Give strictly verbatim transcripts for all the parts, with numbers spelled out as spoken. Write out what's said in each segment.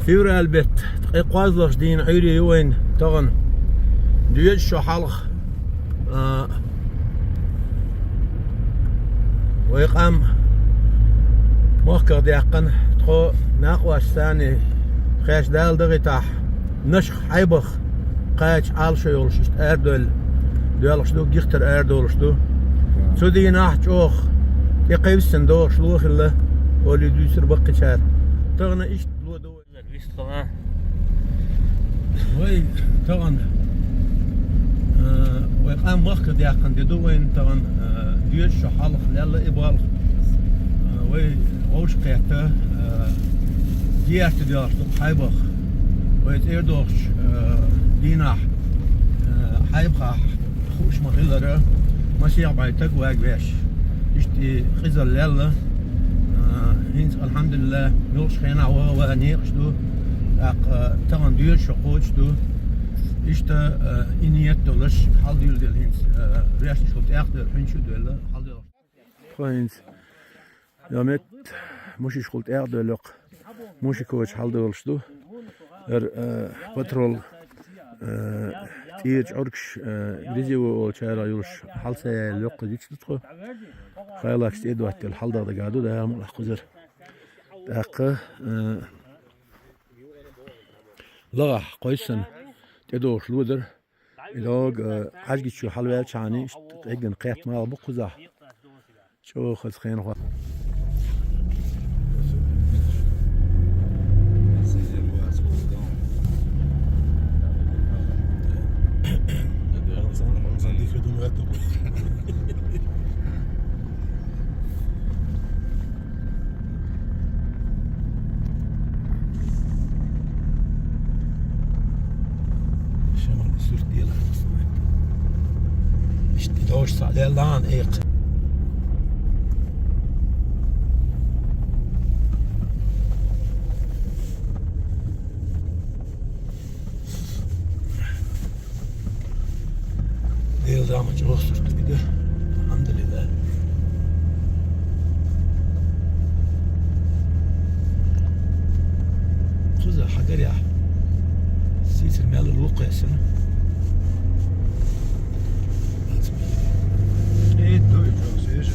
Февраль бетта ткъе кхозлагӀча дийнахьа Ӏуьйре ю вайна тахана. Доьза шо хьалха, а, вай къам махках даьккхина, тхо накъост санна, хеш Дала дагӀийтахь, Нашха, Хьайбах кхача Ӏалашо йолуш иштта арадовла доьлхуш ду, гихтара арадолуш ду. Цу дийнахь чӀогӀа тӀекхевсина догӀуш ло хилла, олий дуьйцура баккхийчара. Тахана иштта ло ду. Вистхала. Вай тахана, э, вай къам махках даьккхина де ду вайна тахана, э, доьза шо хьалха лелла и болх. Э, вай вовшахкхетта, э, зиярте доьлхуш ду Хьайбах. Вай цӀера дохучу, э, дийнахь, э, Хьайбахахь хууш ма-хиллара, масех бӀе стаг вагавеш. Иштта и къизалла лелла. А, хӀинца, алхьамдулиллахӀ, муьлххачу хенахь ваха ван некъаш ду. ТӀаккха тахана доьза шо кхочуш ду. Иштта, а, и ниет долуш, хьалдуьйладелла хӀинца, а, вешнаш хӀу тӀех а девлла, хӀинца а девлла, хьалдуьйладелла. Тхо хӀинца Йо, метта мушиш хӀу тӀех а девлла, Мушиковича хьалдолуш ду. Эр, э, патрол, э, тӀера чӀоргаш, э, грязевой олучара йолуш хьал ца яьлла йоккха зича ду тхо. Хайлакаш тӀе а доттаделла хьалдагӀа дагадо, Дала мукъ лахь кхузара. ТӀаккха, э, лагӀахь кхойсана тӀедогӀуш ло дара. И догӀа, э, Хьаьжгича хьалаваьлчхьана, иштта къеггина кхетта мала бу кхузахь. ЧӀогӀа хаза хенахь. Шамал сурт дела. Иштта дождь схьа леллан экха. Дела заман чӀогӀа сурт ду кхидӀа. АлхьамдулиллахӀ. Кхуза хьагарехь. Сийсара мел лукхессана. Э, дуй, чӀогӀа сежа.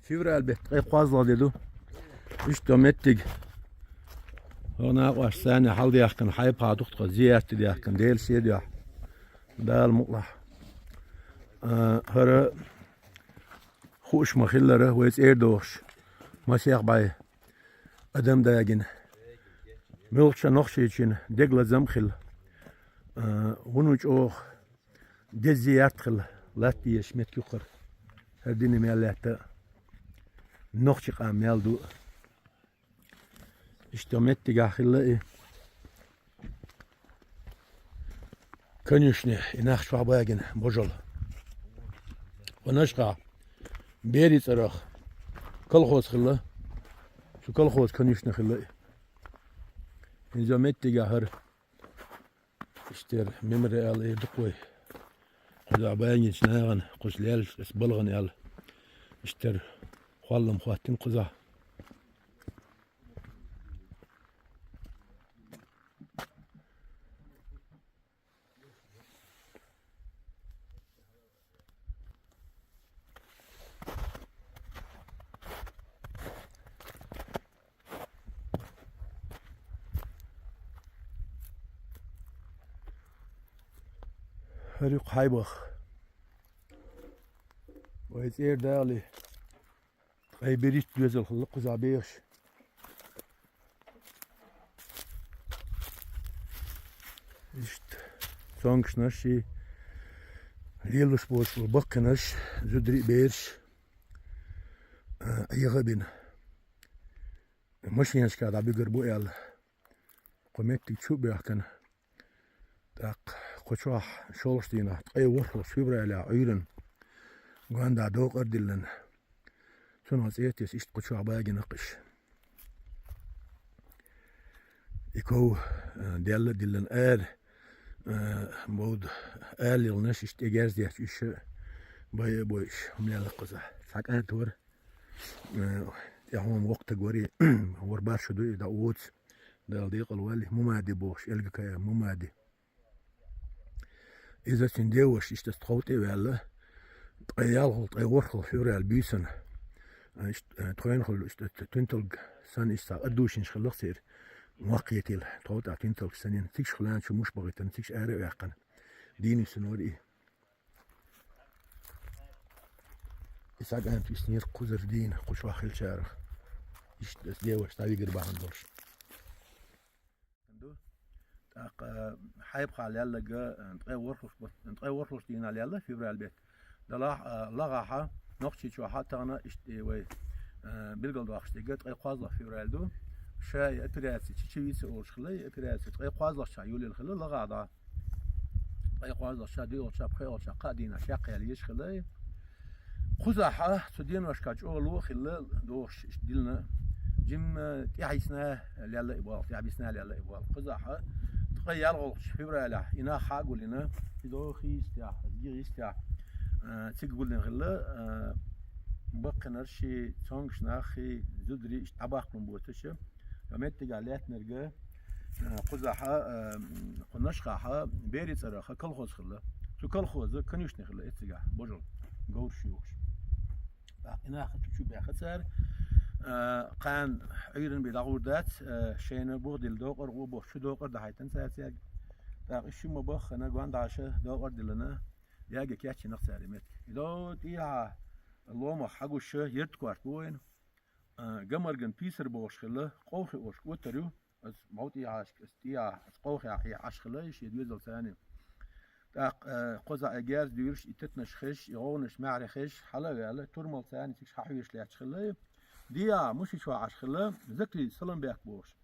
Февраль бетта ткъе кхозлагӀа де ду. Иштта меттиг. ХӀара накъост санна хьалдаьхкина, Хьайбахахь ду тхо зиярте даьхкина, Делан седехь. Дала мукъ лахь. А, хӀара хууш ма-хиллара, вай цӀера дохуш, масех бӀе адам дагийна. Муьлххачу нохчичун дегаза ма хилла. А, вуно чӀогӀа деза зиярт хилла, латта дезаш меттиг ю хӀара. ХӀара дина мел лаьтта нохчийн къам мел ду. Иштта меттигахь хилла и конюшня, и нах чохь багина божал. Ванашха Бери цӀарах колхоз хилла. Цу колхозан конюшня хилла и. Иза меттигахь хӀара. Иштта мемориал эр ду-кх вай. Кхузахь баьнгинчу нахана кхуза леллачу аса балгӀана аьлла. Иштта холлам хӀоттийна кхузахь. ХӀара ю-кх Хьайбах. Вай цӀера дагӀале, ткъе берхӀитта доьзал хилла кхузахь бехаш. Иштта цомгашнаш и, лелош боцуш болу баккхийнаш, зударий а, бераш а, яха а бина. Машинашкахь дӀабуьгур бу аьлла. кхо меттиг чу а баьхкина. ТӀаккха кху чохь шолгӀачу дийнахь, ткъе ворхӀалгӀачу февралехь Ӏуьйранна, гондӀа докъар диллина. Цунах цӀе а тесна, иштта кху чохь багина кхиш. И ков, э, даьлла а диллина ара, э, бовда ара лелхаш, иштта тӀе герз детташ, уьш бай а бойуш, хӀума лелла кхузахь. Цхьа кӀант вара, э, тӀаьхьо-м воккха стаг вара, вара барх шу ду и дӀа а воцуш, Дала декъала валли, Мумади бохуш, Эльгакая Мумади. Иза цуьнан деваша иштта тхов тӀе а ваьлла, ткъе ялхалгӀа, ткъе ворхӀалгӀа февраль буьйсанна, а, иштта, а, тхойнахула иштта туьнталг санна, иштта цхьа а душинаш хилла церан, мохк йитина, тхов тӀехь туьнталг санна, цигахь хилла чу муш бахийтина, цигахь ара а ваьккхина, дийна висина вара и. И сагӀанта виснера кхузара дийна, кху чохь хиллачарах. Иштта аса деваша дӀавигар бахьана долуш. ТӀаккха, э, Хьайбахахь лелларг, э, ткъе ворхӀалгӀачу бат-, ткъе ворхӀалгӀачу дийнахь лелла, февраль бетта. Делахь, э, лагӀахь, Нохчийчохь тахана иштта и вай, э, билгалдоккхуш дерг ткъе кхозлагӀа февраль ду. Ша и операци чечевица олуш хилла, и операци ткъе кхозлагӀчохь йолийла хилла лагӀахь дӀа. Ткъе кхозлагӀчохь, доьалгӀачохь, пхоьалгӀачохь кхаа дийнахь чекхъяла езаш хилла. Кхузахь цу деношкахь чӀогӀа ло а хилла, дохуш иштта диллина. Жимма тӀаьхьа йисна лелла и болх, тӀаьхьа бисна лелла и болх. Кхузахь ткъе ялхалгӀачу февралехь и нах схьа а гулйина, и догӀа хи йистехь, гига йистехь, а, цига гулйина хилла, а, баккхийнарш, цомгуш нах, зударий иштта дӀабаккха боцуш. Ткъа меттигехь лаьттинарг, а, кхузахь, а, кху Нашхахь берийн цӀарах колхоз хилла. Цу колхоза конюшня хилла эццигахь, божал, говраш юхуш. ТӀаккха и нах цу чу баьхна цара, а, кхана Ӏуьйранна бен дӀагӀур дац, а, шайна бух дилла докъар гӀо бохуш, чу докъар дахьийтина цара цаьрга. ТӀаккха и шимма баххана, гондӀаша докъар диллина, яга кечйина цара и меттиг. И до тӀехьа ломах схьагуш, ерта корта бу вайна. А, гамарган писар бохуш хилла, къовхи ош отар ю, ас бӀов тӀехьашка, ас тӀехьа, ас къовхехь Ӏаш хилла, шен доьзалца цхьаьна. ТӀаккха, а, кхузахь и герз дуьйлуш, и тетанаш хезаш, и гӀовгӀанаш маьхьарий хезаш, хьала а ваьлла, турмалца цхьаьна цига схьахьоьжуш лаьтташ хилла. Диа, мушичохь Ӏаш хилла, Закли Саламбек бохуш.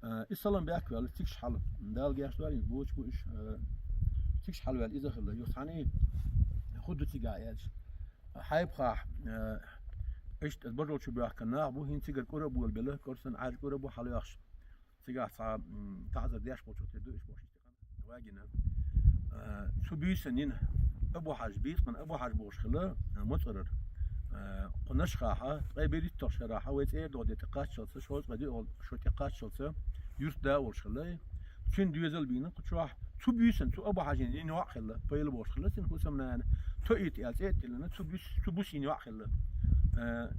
А, и Саламбек ваьлла цига схьала. Дала гечдойла, иза боча бу уьш, а, цига схьала ваьлла иза хилла. Юха цхьаьна хӀун ду цигахь аьлча. Хьайбахахь, э, иштта божал чу боьхкина нах бу, хӀинца цигара кӀура а болабелла, кӀура санна Ӏаьржа кӀура бу хьала йохуш. Цигахь цхьа, м, таӀзар деш болчух тера ду уьш бохуш, иштта вагина. Э, цу буьйсанна йина, Абу-Хьажа, бийцкъан Абу-Хьажа бохуш хилла, э, МоцӀарара. Э, кху Нашхахь, ткъе берхӀитталгӀа шарахь, вай цӀера догӀу де тӀекхаччалца, шовзткъе диъалгӀа шо тӀекхаччалца, юьртда волуш хилла. Цуьнан доьзал а бийна кху чохь. Цу буьйсанна, цу Абу-Хьажина йина йоӀ хилла, Пайла бохуш хилла цуьнан хӀусамнана. Тоит аьлла цӀе а тиллина, цу буьс-, цу буса йина йоӀ хилла. Э,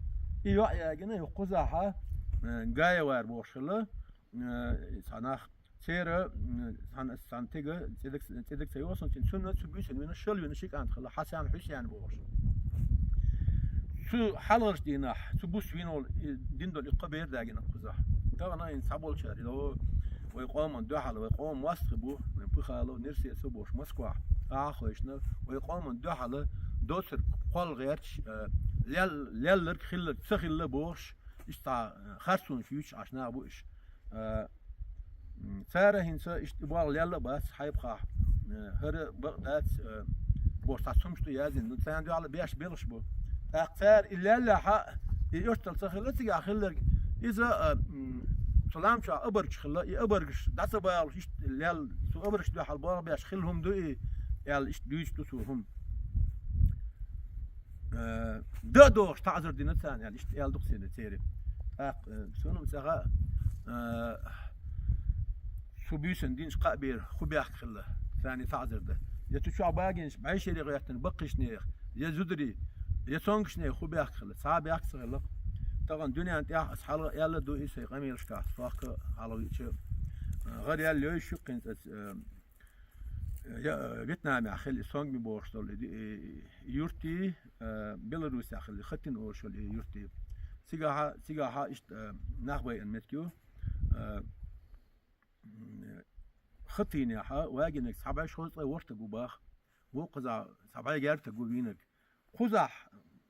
и йоӀ ягийна, юха кхузахь, э, Гаевар бохуш хилла, э, цхьа нах. Церан, м, цхьана, цхьана тига, цӀе дага, цӀе дага ца йогӀу суна цуьнан, цунна цу буьйсанна вина, шала вина ши кӀант хилла, Хьасан, Хьусен бохуш. Цу хьалхарчу дийнахь, цу буса вина волу, и дина долу и кхо бер дагийна кхузахь. Тахана хӀинца цхьаболчара, и до, вай къоман дуьхьал, вай къоман мостагӀий бу, вайн Пыхалов, Нерсесов бохуш Москвахь, ахьа а хевшина, вай къоман дуьхьал доцург кхолла гӀерташ, э, лел-, лелларг хилларг ца хилла бохуш, иштта, э, харцонаш юьйцуш Ӏаш нах бу уьш. Э, м, цара хӀинца иштта и болх лелла а бац, Хьайбахахь, э, хӀара бакъ дац, э, бохуш цхьа цумаш ду яздина. Ну, царна дуьхьал беш белхаш бу. ТӀаккха цара и леллехь а, и оьшттал ца хилла цигахь хилларг, иза, э, м, цу лам чохь обаргаш хилла, и обаргаш дӀа ца балуш, иштта лел, цу обаргаш дуьхьал болх беш хилла хӀума ду и, аьлла, иштта дуьйцуш ду цо хӀума. Э, дан а дохуш таӀзар дина царна, аьлла, иштта аьлла ду-кх церан, церан. ТӀаккха, э, цунна-м ца хаьа, э, цу буьйсанна динчу кхаа бер хӀун бехк хилла, царна и таӀзар дан. Я цу чохь багийнаш бӀешерий гӀоьртина баккхийчу нехан, я зударий, я цомгуш нехан хӀун бехк хилла, цхьа а бехк ца хилла-кх. Тахана дуьненна тӀехь аса хьалха аьлла а ду и сайн къамелашкахь, сохка хьалхавича, э, гӀара яьлла йойуш ю-кх хӀинца аса, э, Я, э, Вьетнамехь хилла и Сонгми бохуш долу и, и, и юртий, э, Беларусехь хилла и Хатин олуш йолу и юртий. Цигахьа, цигахьа иштта, э, нах байина меттиг ю. Э, м, Хатинехьа вагийнарг цхьа бӀе шовзткъе ворхӀ стаг ву баха. Вукхузахь цхьа бӀе гергга стаг ву вийнарг. Кхузахь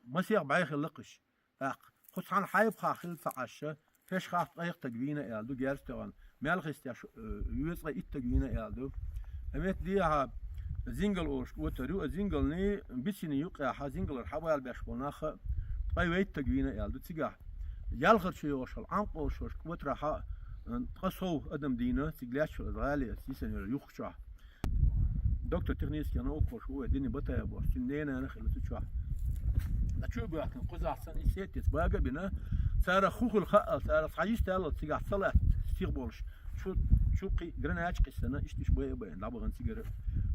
масех бӀе хилла-кх уьш. ТӀаккха кху цхьана Хьайбахахь хилла ца Ӏаш, шаьш хатта ткъе ткъа стаг вийна аьлла ду герз тоьхна. Мел хистеш, э, вецкъа иттаг вийна аьлла ду. Амет дехьа зингал олуш отар ю, а зингални бицина юкъехьа зингалара хьабала беш болу нах ткъа вайттаг вийна аьлла ду цигахь. Ялхарчу йогӀуш хьал Ӏамкъолуш отарахьа, э, ткъа сов адам дийна, цига леччул аса гӀали аса йисана йолу юххачохь. Доктор технических наукаш ву вай Дини Батаев бохуш, цуьнан ненана хилла цу чохь. Ткъа чу а боьхкина, кхузахь санна и сеттица бага а бина, цара хӀун хила хаал, цара цхьа йист аьлла, цигахь ца лаьтта стих болуш, чу, чу кхин гранач кхиссана, иштта иштта бай а байна, дӀабахана цигара.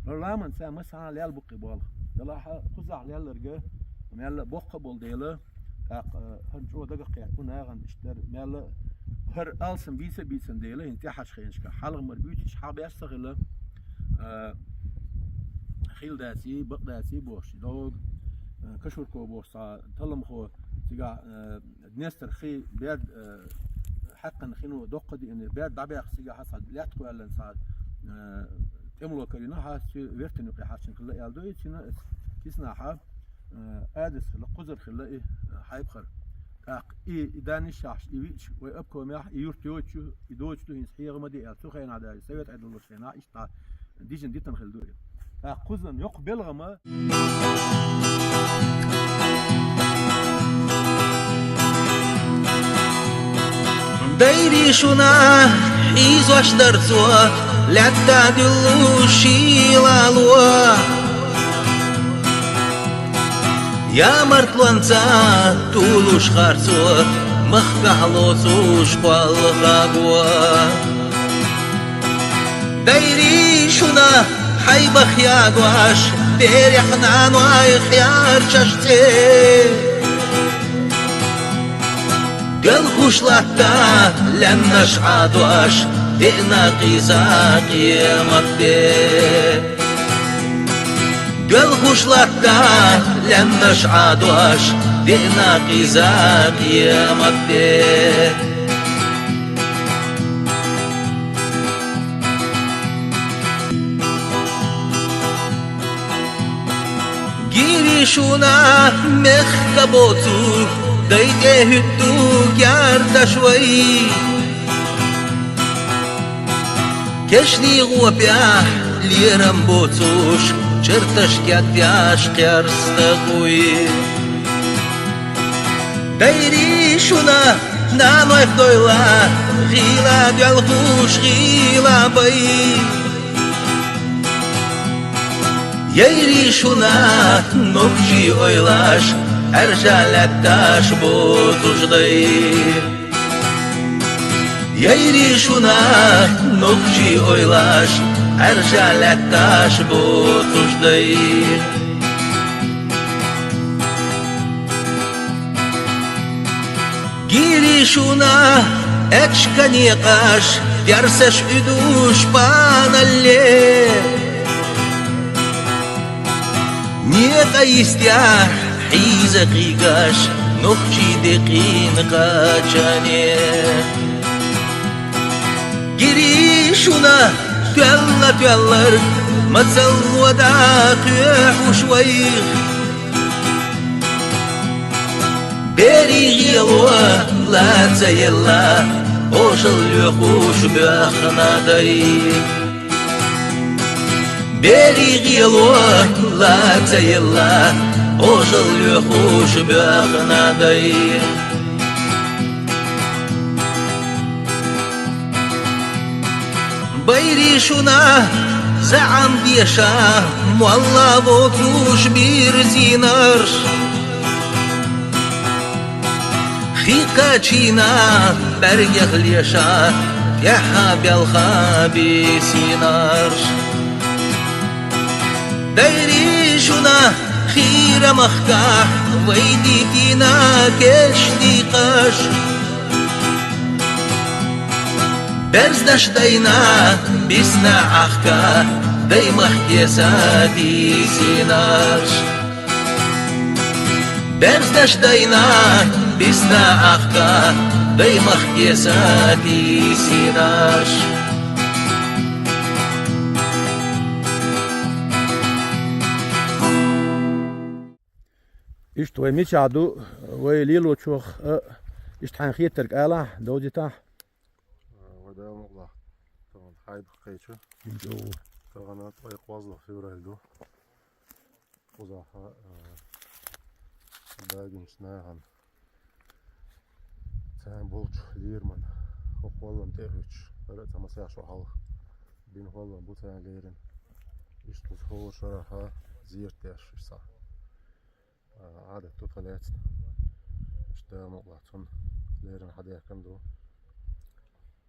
Ламан цара масахьа лел бу кхин болх. Делахьа кхузахь лелларга, мелла боккха а болу дела, тӀаккха, э, хӀара чӀогӀа дагах кхетта ву нахана иштта дара. Мелла хӀара алсам бийца а бийцина дела, хӀинца тӀаьхьарчу хенашкахь хьалха мара буьйцуш хьабеш ца хилла, э, хила даций, бакъ даций бохуш, догу, э, Кашурко бохуш цхьа талламхо цигахь, э, Днестр хи берд, э, хьаькхна хино доккха диъна, берд дӀабаьхна цигахь цхьа лаьтта кхоьллина цхьа, э, тӀемало карийна хьа, цу вертан юкъе хьарчина хилла аьлла ду, и цуьнан киснахьа, э, адас хилла, кхузара хилла и, э, хьайбахара. ТӀаккха и, и данниш шахьаш, и виъча, вай обкомехь, и юрт йоцучу, и доцу ду хӀинца хьеха ма де аьлла, цу хенахь даже совет Ӏедалло шайнахь иштта дӀа дижина дитина хилла ду и. ТӀаккха кхузан йоккха белгӀама. Дайри шуна хьийзош дар цо, лаьтта дуьллуш шийла ло. Ямартлонца тулуш харцо, махкахь лоцуш кхолла гӀаго. Дайри шуна хьайбах ягош, берех нанойх ярчаш цӀе. Делхуш латта лаьмнаш Ӏадош, деана къиза къемат де. Делхуш латта лаьмнаш Ӏадош, деана къиза къемат де. Гири шуна мехка боцу, дай тӀе хӀуьтту гердаш вай. Кешний гӀопехь лерам боцуш, чарташ кеттеш кхерста гӀуй. Дайри шуна нанойх дойла, гӀийла доьлхуш гӀийла бай. Яйри шуна нохчий ойлаш, Ӏаьржа лаьтташ боцуш дай. Яйри шуна нохчий ойлаш, Ӏаьржа лаьтташ боцуш дай. Гири шуна экшка некъаш, дерсаш уьдуш паналле. Некъа йистехь хьийза кхийгаш, нохчий декъийна кхачане. Гири шуна тоьлла-тоьлларг, мацалла вода кхоьхьуш вайх. Берий гӀело ла ца елла, ожал лоьхуш боьхна дай. Берий гӀело ла ца елла, ожал лоьхуш боьхна дай. Байри шуна заӀам деша, молла воцуш бирзинарш. Хи кхачийна бӀаьргех леша, тӀаьхьа белха бийсинарш. Дайри шуна хийра махкахь, вай дитина кечдикъаш. Берздаш дайна бисна Ӏахка, даймахке са дийсинарш. Берздаш дайна бисна Ӏахка, даймахке са дийсинарш. Иштта вай мичахь ду, вай лелочух а, иштта хьайн хетарг алахь, довзитахь. Вай Дала мукъ лахь. Хьайбах кхечу. Инчу. Тахана ткъе кхоалгӀа февраль ду. Кхузахьа, а, дагинчу нахана царна болчу лераман хӀокху хӀоллам тӀе а хӀуьттуш, хӀара а цхьа масех шо хьалха бина хӀоллам бу царна лерина. Иштта кхуза хӀора шарахьа зерат деш иштта цхьа, а, Ӏадат ду тхан лаьцна. Иштта Дала мукъалахь цунна лерина хьадаьккхина ду.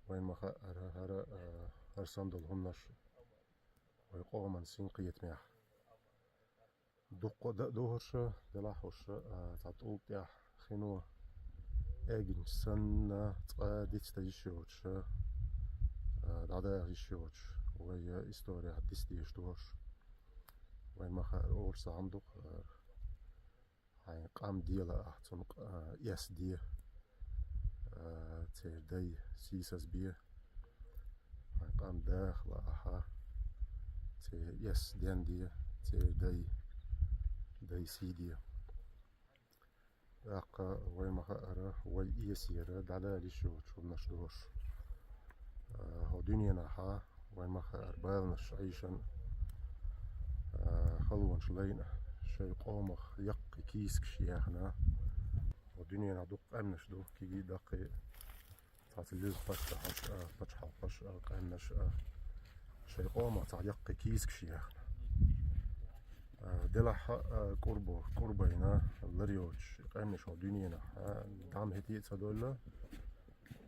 Вайн ма хаьара, хӀара, а, хӀара санна долу хӀуманаш вай къоман синкхетамехь. Дуккха а дан а ду хӀорш, делахь хӀорш, а, цхьа тӀулг тӀехь хино эгинчу санна, цкъа а дицдан йиш йоцуш, а, дӀадаха йиш йоцуш, вай историяхь дицдеш ду хӀорш. Вайн ма хаьара, орцахьа хӀума ду-кх, а, хьайн къам де лаахь, цунна къ-, а, эс де, а, церан дай сийсаз бе. Хьайн къам даха лаахь, церан эс денде, церан дай, дай сий де. ТӀаккха вайн ма хаьара, вай эсера дӀадала йиш йоцуш хӀуманаш ду хӀорш. А, хӀокху дуьненахьа вайн ма хаьара баланаш Ӏийшина, а, халонаш лайна, шайн къомах яккхий кийсакаш яьхна. ХӀокху дуьненахь дуккха къаьмнаш ду, кегий, даккхий, цхьацца луьра паччахьаш а, пачхьалкхаш а, къаьмнаш а, шайн къомах цхьа яккхий кийсакаш яьхна. А, делахь а, кӀурбо-, кӀурбайна лар йоцуш къаьмнаш хӀокху дуьненахь, а, дӀа ма хӀетий а ца довлла,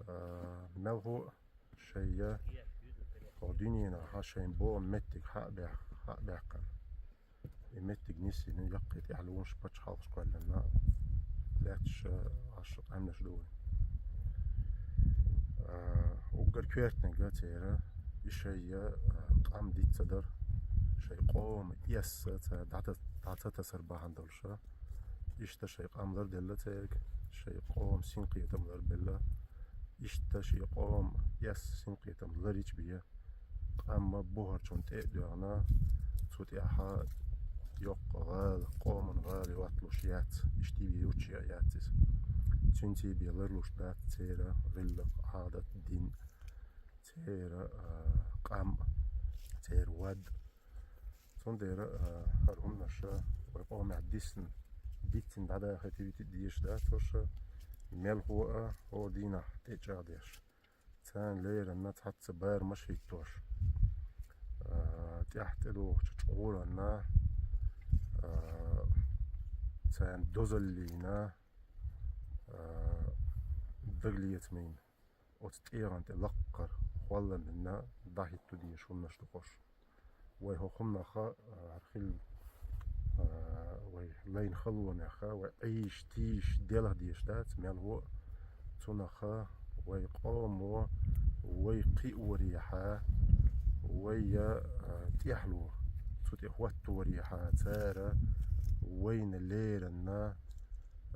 а, мелхо а шайн я хӀокху дуьненахьа шайн богӀу меттиг хьа а баьх-, хьа а баьккхина. И меттиг нисйина яккхий тӀаьхьалонаш, пачхьалкхаш кхоьллина лаьтташ, а, Ӏаш къаьмнаш ду вайн. А, уггар коьртаниг церан и шайн я, а, къам диц ца дар, шайн къоман эс цара дӀата-, дӀа ца тасар бахьана долуш а. Иштта шайн къам ларделла цаьрга, шайн къоман синкхетам ларбелла. Иштта шен къоман эс, синкхетам ларйича бен, къам а бухарчунна тӀе а доьгӀна, цу тӀехьа йоккха гӀала, къоман гӀала йотталуш яц, иштта бен юттуш яц иза. Цуьнца бен ларлуш дац церан гӀиллакх, Ӏадат, дин, церан, а, къам, церан вад. Цундела, а, хӀара хӀуманаш вай къомехь дисна, дицдина дӀадахийта, вуьтийта дезаш дац хӀорш, мелхо а хӀора дийнахь тӀечӀагӀдеш. Царна леррина цхьацца барамаш хӀиттош, а, тӀаьхьа тӀедогӀучу чкъуранна, а, царна дозаллина, а, дагалецамийн оцу тӀегӀан тӀе лаккхара хӀолламанна дӀахӀитто дезаш хӀуманаш ду хӀорш. Вай хӀокху хӀуманах а, хӀара хилла, а, вай лайна халонех а, вай Ӏийша, тийша делха дезаш дац, мелхо а. Цунах а вай къомо вай кхиорехьа, вай, а, тӀехьало цу тӀе хӀотторехьа, цара вайна леррина,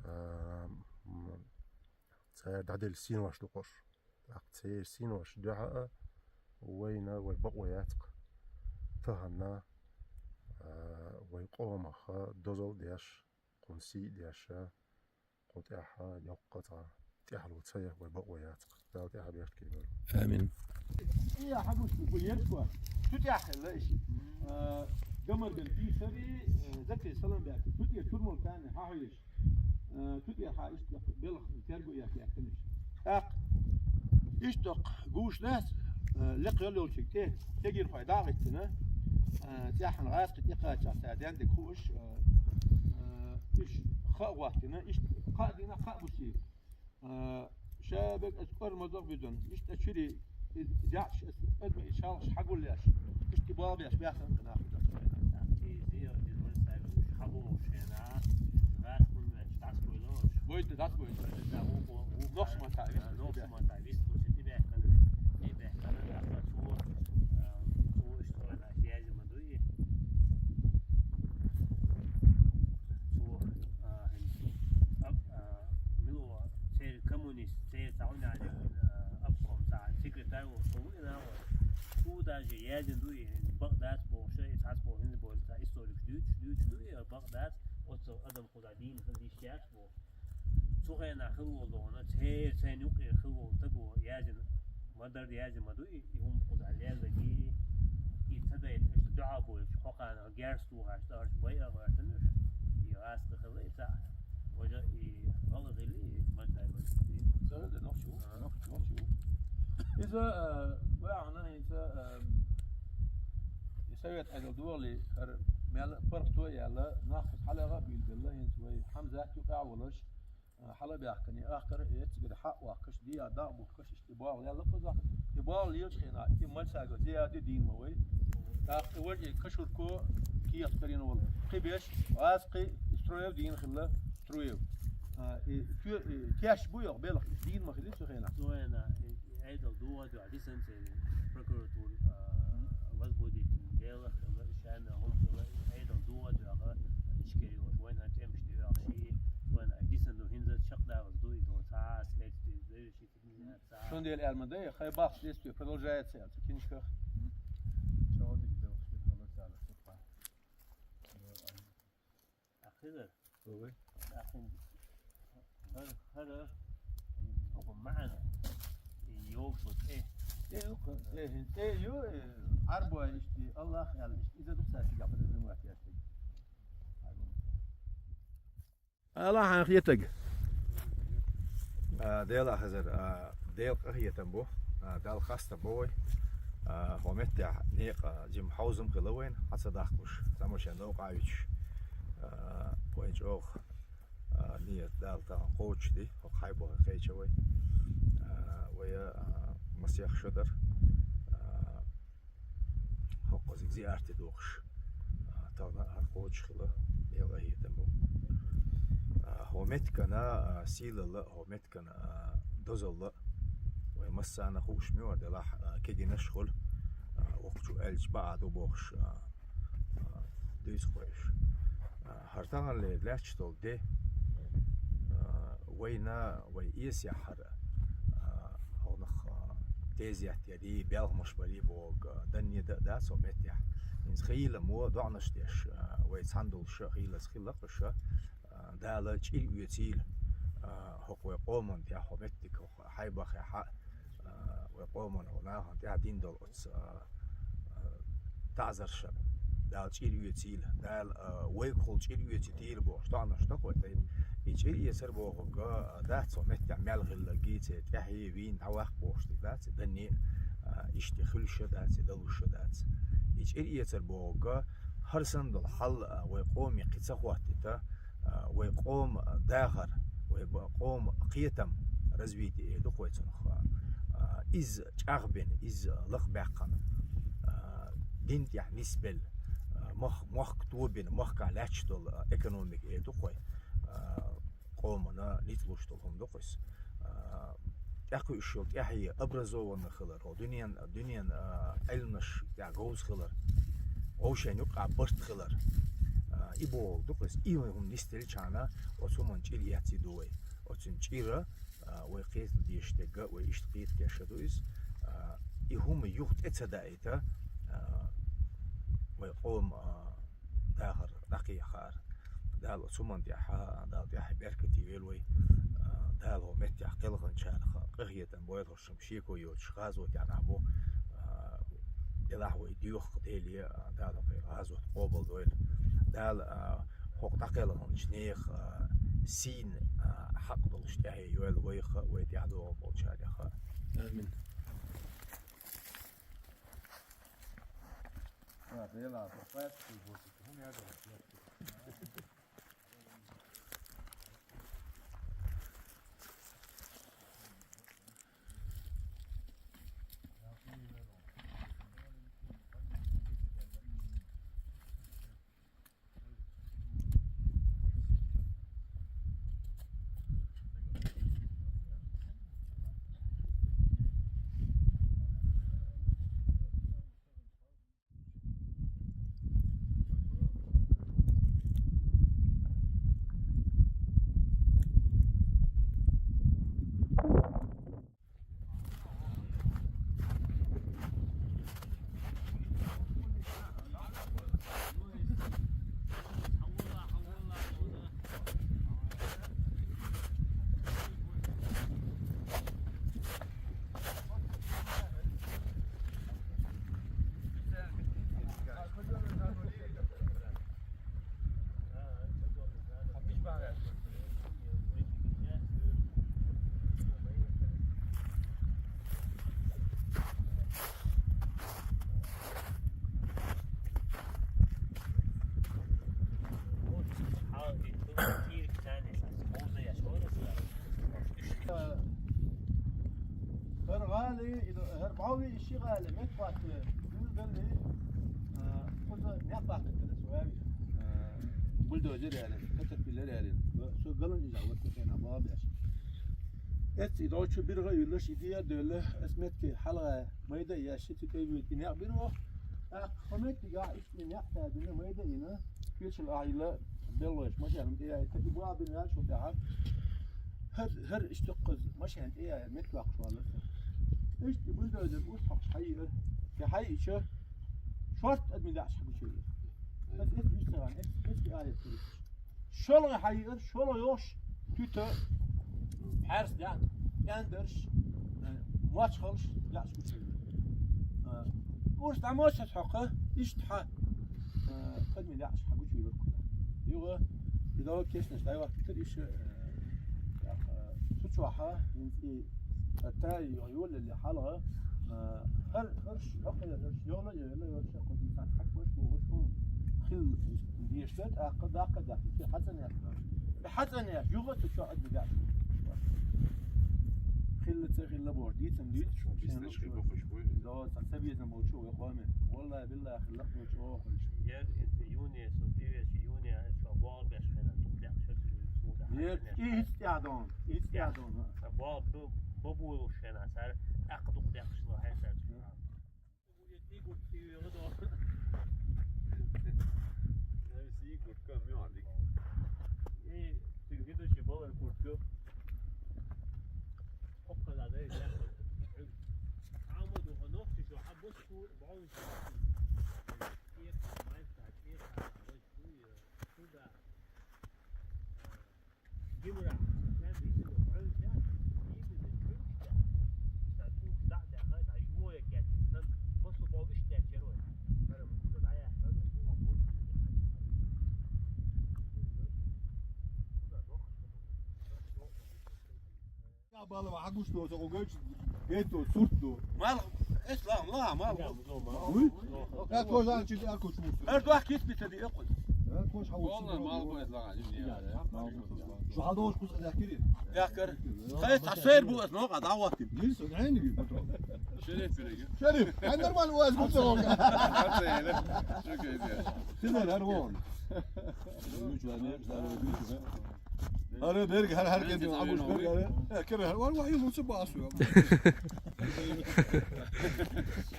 а, м-, цара дӀаделла синош ду хӀорш. ТӀаккха церан синош дуьхьа а вайна вай бакъо яц-кх тахана, а, вай къомах а дозалла деш, кхунна сий а деш, кху тӀехь а йоккха цхьа тӀехьало ца ян вай бакъо яц-кх. Дала тӀаьхьа беркате бойла. Амин. И хьан бу шу бу ецко? Цу тӀехь хилла иша. Э, гамарган писари, э, закай салам баьхки. Цу тӀе турмал тани хьан хьоьжуш? Э, цу тӀе хьан иштта белха терго яхь яхканаш. ТӀаккха иштта гуш дац, э, лекха йолчиг тӀе, тегира хьой дагӀиттина. Э, тӀехьана гӀаскхи тӀекхачахь цара дендаг хууш, э, э, уьш ха а гӀоттина, иштта кхаа дина, кхаа бусий. А, ша бег ас кӀор мазах бизан. Иштта чуьри, и, яхш ас, ас, и шалхаш хьагуллеш. Иштта бал беш, бяхсан кхина. Бойда дас бойда. Нохш ма та, вис, нохш ма та, вис, вис, ти бяхкана. Ти бяхкана, ахта цо, а, цо, что, да, связи ма дуй. Цо, а, ап-, а, мило, церан коммунист, церан цхьа хӀума аьлла, а, обком, цхьа секретарь волуш хӀума вина, цо даже яздина ду и, бакъ дац бохуш, и цхьацца боху хӀинца боху, цхьа историкаш дуьйцуш, дуьйцуш ду и, бакъ дац, оццул адам кхузахь дийна хила йиш яц боху. Цу хенахь хила волу догӀана, церан, церан юкъера хила волу стага яздина Ма-дарра яьза ма дуй, и хӀума кхузахь леллаги, и ца дайта, аша дуьхьал бу, аша хьокхана герз тухаш, тӀаккха аша байа гӀоьртина аша, и гӀазкхи хила, и цхьаъ. Важа и гӀала хили, и ма дай ма. Ца хила нохчу, а, нохчу, нохчу. Иза, а, ваьхьна, иза, а, и совет Ӏедал догӀали, хӀара мел паргӀато яьлла, нах хьалаьгӀа а билбелла, хӀинца вай Хьамзат юкъа а волаш, а, хьалабаьхкани, ахкара эццигара хьа а вахкаш, диа дагӀа бухкаш, иштта и боагӀа лелла кхузахь. И боагӀа лелачу хенахь, и Мальсагов Зияди дийна ма вай. ТӀаккха и важа и Кашурко кехат карийна волу. Кхин беш, ваз кхин и Строев дийна хилла, Строев. А, и, и теш бу йоху белхаш, дийна ма хилла цу хенахь. Цу хенахь, и, и Ӏедал догӀа дуьхьа дистанцияни прокуратура, а, возбудить, дело хилла, шайна хӀума хилла, и Ӏедал догӀа дуьхьа, ишкер йолуш, вайна тӀемаш тӀе оьхуш, и вайна дисан ду, хӀинца чекхдалаза ду, и ду, цхьа а следствие, заведующий криминал, цхьа а. Цундела аьлла ма дай, хай бахьа следствие продолжается, аьлла, цу киншках. Чавдик белхаш, белхаш, белхаш, белхаш. А хезар? Ой. А хин. Хар, хар. Оба маьӀна. Йовшу тӀе. ТӀе ю, тӀе, тӀе ю, э, Ӏарбой иштта, Аллах аьлла иштта, иза дукха сацигахь подразумевать яц тӀе. Аллах хьан хетаг. А, Дела хезар, а, Дела къахетам бу, а, Далла хастам бу вай. А, хӀо меттехь некъа жима хьовзам хила вайна, хьан ца дахкалуш, цхьа машен новкъа а вичаш. А, вайн чӀогӀа, а, ният Дала тахана кхочушди, хӀокху хьайбохе кхеча вай. А, вай, а, масех шо дара. А, хӀокхузиг зиарте дохуш, а, тахана а хӀара кхочуш хила, Дела къахетам бу. А, хӀо меттигана, а, сийлалла, хӀо меттигана, а, дозалла, вай массарна хууш ма вара делахь, а, кегийнаш а хуьлу, а, вокху чу аьлча баа ду бохуш, а, а, дуьйцу кхойш. А, хӀара таханлера лаьтташ долу де, а, вайна, вай эсехь хӀара, а, хьо нах, а, тезет яри, белхамаш бари боху, а, данне дан а дац хӀо меттехь. ХӀинца хийла мо доӀанаш деш, а, вай цхьаьна долуш а хийлаза хилла кхуьш а, а, Дала чӀир оьцийла, а, хӀокху вай къоман тӀехь хӀо меттиг, хӀокху хьайбахехьа, а, вай къоман хӀо нахана тӀехь дина долу оцу, а, а, таӀзаршна. Дала чӀир оьцийла. Дала, а, вайгахула чӀир оьцуьйтийла бохуш, доӀанаш дан кхой тайна. И чӀир эцар бохург, а, дац хӀо меттехь мел хилла гийца, тӀаьхье вийна дӀаваккха бохуш дац, данне, а, иштта хуьлуш а дац, далуш а дац. И чӀир эцар бохург, хӀара санна долу хьал, а, вай къоме кхин ца хӀоттийта, а, вай къома дахар, вай ба-, къома кхетам, развитие эр ду кхой цунах, а, иза чӀагӀбина, иза лакхабаьккхина, а, дин тӀехь нисбелла, а, мах-, мохк тобина, махкахь лаьтташ долу, а, экономика эр ду кхой, а, къомана ницкъ луш долу хӀума ду кхуьс. А, тӀекхуьуш йолу тӀаьхье образованный хилар, хӀо дуьнен, дуьнен, а, Ӏилманаш тӀехь говза хилар, вовшийн юкъа барт хилар. А, и бохург ду кхуьс. И хӀума нисделчхьана, оцу хӀуманна чӀир эцций ду вай. Оцунна чӀира, а, вай кхета дезаш дерг а, вай иштта кхета дезаш а ду иза. А, и хӀума юха тӀе ца даийта, а, вай къома, а, дахар дӀакхехьара. Дала оцу хӀуманна тӀехь, Дала тӀехь беркате йойла вай. А, Дала хӀо меттехь кхелханчарах къахетам бойла хӀорш. Шеко йоцуш гӀазот яьхна бу, а, делахь вай доьху Деле, а, Дала кхин гӀазот къобалдойла. Дала, а, хӀокху дӀакхелханчу нехан, а, сийна, а, хьакъ долуш тӀаьхье йойла вайх а, вай тӀаьхьа догӀу болчарех а. Амин. Хьо вий иши гӀала, мет хатта, гул галли, а, кхуза някъ баккхатта со вий. А, бульдозер яли, катапиллер яли. Со галан иза вот кена бабяш. Эц и дочу бирга юлаш идия дөле, эс метки хьалга майда яши типе вит и някъ бирво. А, хомет я ишни някъ та бина майда ина. Кючел айла беллош машан тия, таки бабин яшо бяха. Хар, хар иштоккоз машан тия, мет вакш вала. Ишти бульдозер ус хакш хайир. Ке хай ичо. Шорт адми даш хакш хайир. Эс, эс бюстаган, эс, эс ки айет. Шолгъа хайир, шолгъа йош. Тюта. Хьарс да. Яндерш. Мач халш, даш хакш хайир. Урс тамош хакъ, ишт ха. Адми даш хакш хайир. Юга, идо кешнаш дайва тир иш, э, Сучуаха, инци, тай, юлли, хьалга, а, хар, харш, хакъ, харш, йола, йола, йола, шакъ, ди сат, хак, бош, бош, ху, хил, диештет, акъ, дакъ, дакъ, ки хацан яхна. Хацан яхна, юга, ту чо, адми, дакъ. Хилла, ца, хилла, бор, дицам, диц, шо, бизнес, шен, хилла, бош, бош. Да, са, са, бизнес, бош, бош, бош. Валлахи, биллахи, хилла, бош, бош. Ер, инци, юни, су, пивеш, юни, а, чо, бор, беш, хена, тук, дакъ, шо, ту, су, да, Нет, хацан яхна. Истядон, истядон. Бо бу шена сар акъдук дякшла хесер. Игурт куртка мёрдик. И тинги души балар куртка. Оккала да я. Амаду ханох ти шо хабус ку баун шо. Кир май та кир та. Сюда. Бала ва агуш то со гогоч. Ето сурт то. Мал, эс ла, ла, мал. Уй. Я тоже ачи, я кучмус. Эр дуах кис битади экъул. Э, кош хавус. Валла мал бу эс ла. Шу хадош кус эдакири. Якар. Хай тасер бу эс но када ватим. Гил со гайни гил патро. Шериф береги. Шериф, ай нормально у вас гуцо. Хатса яна. Шо кайза. Хизер ар вон. Ара берг хар хар генди агуш берг ара. Э, кер хар вар вай луцу басу.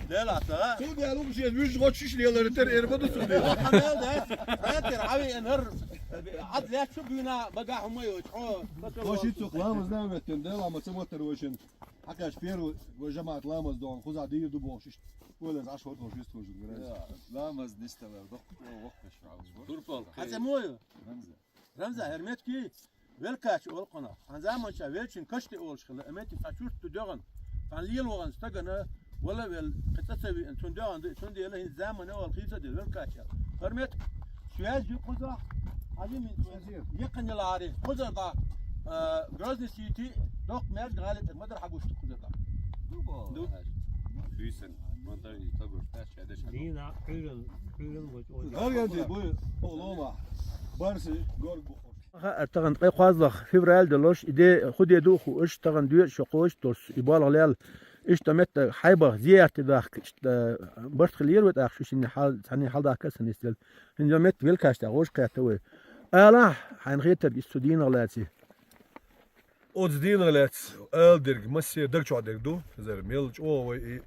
Дел ата. Су дел у шиез вуж гочуш лелер тер эрбаду су дел. Хамел да. Тер ави энер. Ад лячу бина бага хумайо. О. Коши цук ламаз на веттен дел ама цамоттер вошен. Акаш первый жамаат ламаз дон хуза дир ду бошиш. Олез аш хор дошиш тожу. Ламаз нисталар док. О воккаш. Турпал. Хацамою. Рамза. Рамза, хӀерметки, велкач олкъуна. Ан заманча велчин кашти олш хила, эмети ца чурт ду дёган. Ан лил воган стагана, вала вел, кыцацави, ан тун дёган, тун дела хин заман ол хица де велкач. Хермет, связь ю куза, али мин связь. Якын лари, куза да, э, Грозный Сити, док мерг гали, мадар хагуш куза да. Ду бо. Ду. Бюсен, монтажник, тагуш, тач, адеш. Дина, хюрен, хюрен вот. Гарганди бу, олома. Барсы, гор бу. Ха, артаган къай къазлах февраль долош, иде худе духу, иш таган дуе шо къош долс, и балгъ лел, иш таметта хайбах, зиярти дах, иш, э, барт хилер вет ах, шушин хал, цани хал дах касан истел. Хин замет велкаш да, гош къята вай. Ала, хайн хетер, ис судин алаци. Оц дийнахь лаьцна ала дерг, массеран даг чохь дерг ду, хезар мел чӀогӀа вай и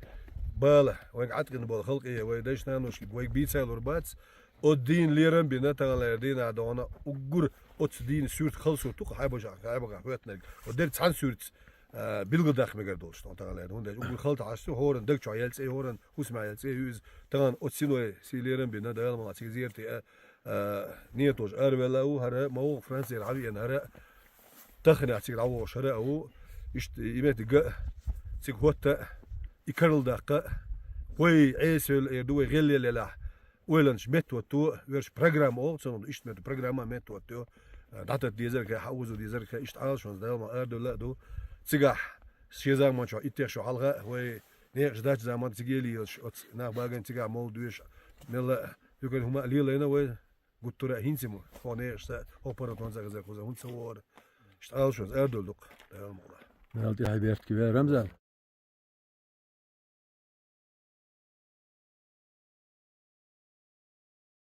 бала, вайга Ӏаткъина болу халкъе, вай дайша-наношка вайга бийца лур бац, оцу дийна лерам а бина, таханлера дийнахь догӀна уггар оцу дийна суьрта хала сурт ду-кх хьайбашахь, хьайбагахь хӀоьттинарг. Оцу дерг цхьана суьртаца, а, билгалдаккха мегар долуш ду таханлера. ХӀунда аьлча уггар хала тахьаш ду, хӀоранна даг чохь яьлла цӀе, хӀоранна хӀусамехь яьлла цӀе ю иза. Тахана оцу синой сий лерам а бина, Дала ма лаца, зерте а, а, нетош аравелла а ву, хӀара ма ву Францера хьавеана, хӀара тахана цига дӀавогӀуш хӀара а ву, иштта и меттиг а, цига хӀотта а, и карладаккха а, вай Ӏесавелла эр ду, вай гӀеллеллехь, ойланаш меттахӀотто, верш программа оха, цунах иштта метта программа меттахӀоттайо, дӀататта дезарг а, хьаозо дезарг а, иштта Ӏалашонца Дала ма арадевлла а ду. Цигахь шен заман чохь иттех шо хьалха а, вай некъаш дац заман цига лелаш, оцу нах багана цигахь молла доьшуш, мелла а, юкъара хӀума а лелайна вай. Гуттара а хӀинца ма, хьо некъаш са, хьо паргӀатонца а хезар кхуза, хӀунда ца вогӀура? Иштта Ӏалашонца арадевлла ду-кх, Дала мукъ лахь. Дала тӀаьхье беркате вай, Рамзан.